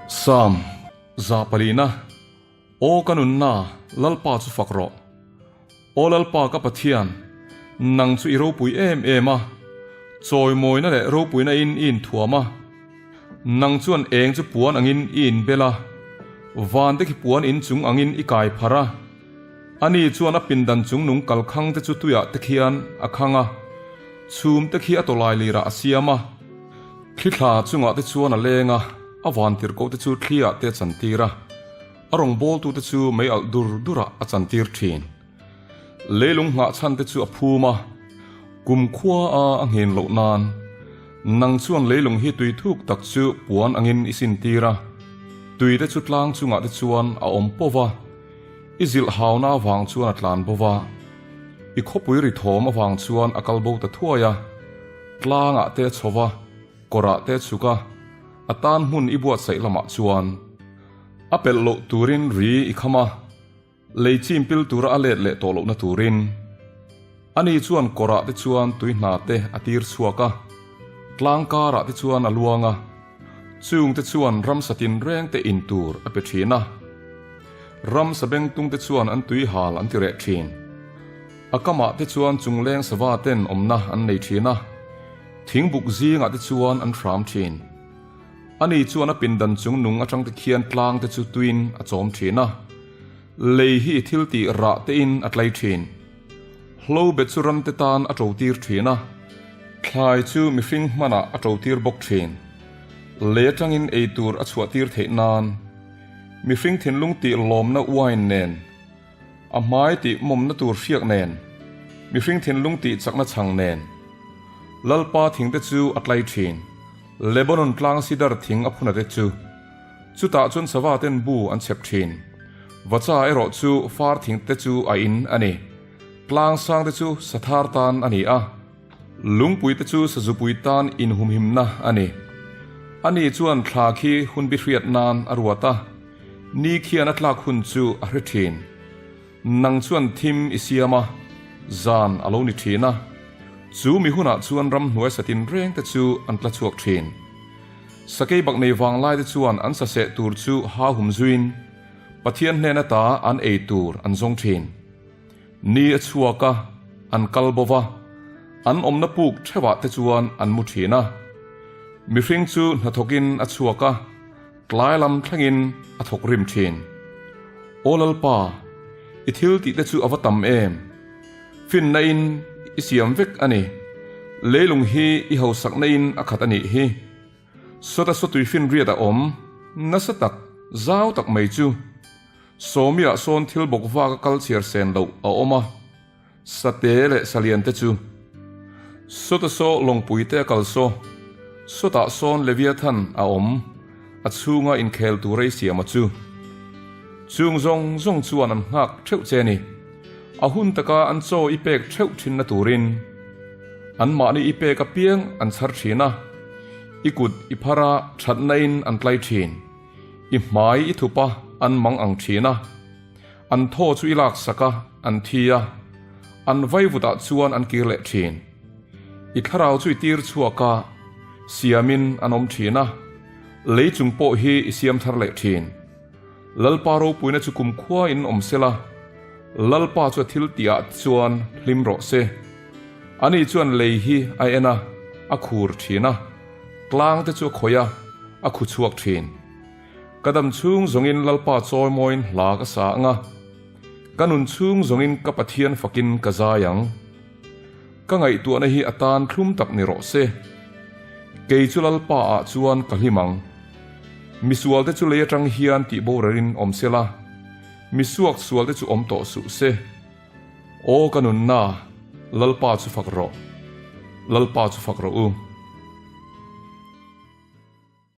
Sam, Za palina, Aw ka nunna, Lalpa chu fak rawh. Aw Lalpa ka Pathian, nang chu i ropui em em a, chawimawina leh ropuina in i inthuam a. Nang chuan eng chu puan angin i inbel a, van te khi puan inchung angin i kai pharh a. Ani chuan a pindan chungnung kalkhang te chu tuiah te khian a khang a, chhum te khi a tawlai lirah a siam a. Thli thla chungah te chuan a leng a, a vantirhkoh te chu thli ah te a chantir a, a rawngbawltu te chu mei alh dur durah a chantir thin. Leilung nghah chhan te chu a phum a, kum khua a a nghen loh nan nang chuan leilung hi tui thuk tak chu puan angin i sintir a, tui te chu tlang chungah te chuan a awm pawh va, I zilh hauna avang chuan a tlan bo va, i khawpui ri thawm avang chuan a kal bo ta thuai a, tlangah te a chho va, kawrah te a chhuk a, a tan hmun i buatsaih lamah chuan a pelh loh turin ri i kham a, lei chim pil tura a let leh tawh lohna turin. Ani chuan kawrah te chuan tui hna te a tir chhuak a, tlang karah te chuan a luang a, Chung te chuan ramsa tinreng te in tur a pe thin a, ramsa bengtung te chuan an tui hal an ti reh thin. A kamah te chuan chungleng sava ten awmna an nei thin a, thingbuk zingah te chuan an hram thin. Ani chuan a pindan chung nung atang te khian tlang te chu tuin a chawm thin a, lei hi thil tih rah te in a tlai thin. Hlo bet chu ram te tan a to tir thin a, thlai chu mihring hmanah a to tir bawk thin. Lei atangin ei tur a chhuah tir theih nan mihring thinlung tih lawmna wine nen, a hmai tih mawmna tur hriak nen, mihring thinlung tih chakna chhang nen. Lalpa thing te chu a tlai thin, Lebanon tlang sidar thing a phuna te chu. Chutah chuan sava ten bu an chhep thin. Vacha erawh chu far thing te chu a in a ni. Tlang sang te chu sathar tan a ni a, lungpui te chu sazupui tan inhumhimna a ni. Ani chuan thla khi hun bihriat nan a ruat a, ni khian a tlak hun chu a hre thin. Nang chuan thim i siam a, zan a lo ni thin a, chu mi hunah chuan ramhnuai satin reng te chu an tla chhuak thin. Sakei bak nei vang lai te chuan an saseh tur chu ha hum zuin Pathian hnen ata an ei tur an zawng thin. Ni a chhuak a, an kal bo va, an awmna puk theuhah te chuan an mu thin a. Mihring chu hnathawkin a chhuak a, tlai lam thlengin a thawk rim thin. Aw Lalpa, i thil tih te chu a va tam em! Finna in i siam vek a ni. Leilung hi i hausakna in a khat a nih hi. Sawta sawtui finriat a awm nasa tak, zau tak mai chu. Sawmiah sawn thil bawk vak a kal chhiar sen loh a awm a, sate leh salian te chu. Sawta saw lawngpui te a kal saw, sawtah sawn Leviathan a awm, a chhunga inkhel tur a i siam a chu. Chung zawng zawng chuan an nghak theuh che ni. A hun taka an chaw i pek theuh thinna turin anmahni i pek apiang an chhar thin a, i kut i phar a thatna in an tlai thin. I hmai i thup a, an mang ang thin a. An thaw chu i laksak a, an thi a. An vaivutah chuan an kir leh thin. I thlarau chu i tir chhuak a, siamin an awm thin a. Lei chung pawh hi i siam thar leh thin. Lalpa ropuina chu kumkhua in awm sela, Lalpa chu a thil tihah chuan hlim rawh se. Ani chuan lei hi a en a, a khur thin a. Tlang te chu a khawih a, a khu chhuak thin. Ka dam chhung zawngin Lalpa chawimawiin hla ka sa ang a, ka nun chhung zawngin ka Pathian fakin ka zai ang. Ka ngaihtuahna hi a tan thlum tak ni rawh se. Kei chu Lalpa ah chuan ka hlim ang. Misual te chu lei atang hian tih borarin awm se la, misuak sual te chu awm tawh suh se. Aw ka nunna, Lalpa chu fak rawh. Lalpa chu fak rawh u.